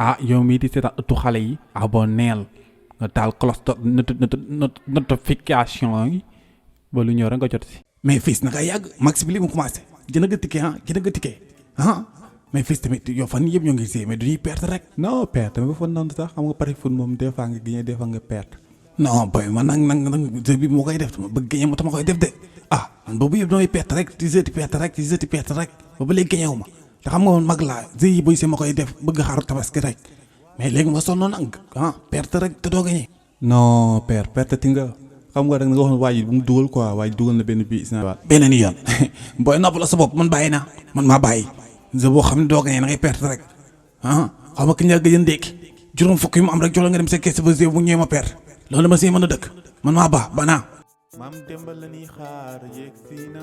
ah yow mii di seetaan ëttu xale yi abonneel nga taal cloche notification yi ba lu ñëw rek nga jot si. mais fils naka yàgg max bi li mu commencé jënd nga ticket jënd nga ticket mais fils tamit yow fan yëpp ñoo ngi see mais dañuy perte rek. non perte tamit ba fa noonu sax xam nga pari foot moom des fois nga gagné des fois nga perte. non boy man nag jeu bi moo koy def bëgg gagné moo tax ma koy def de man boobu yëpp damay perte rek di jeu di perte rek ba léegi gagné wu ma te xam nga woon mag laa jeu yi boy see ma koy def bëgg xaru tabaski rek mais léegi ma sonnoon nag perte rek te doo gagné. non perte ti nga xam nga rek nga waxoon waa ji bu mu dugal quoi waa ji dugal na benn bii isna beneen yoon booy nopp la sa bopp man bàyyi naa man maa bàyyi jeu boo xam ne doo gagné da ngay perte rek xaw ma ki nga gëj a ndékki juróom fukk yi mu am rek jox la nga dem sa kees ba jeu bu ñëwee ma perte loolu ma see mën a dëkk man maa ba naa. maam Demba la ñuy xaar yegg si na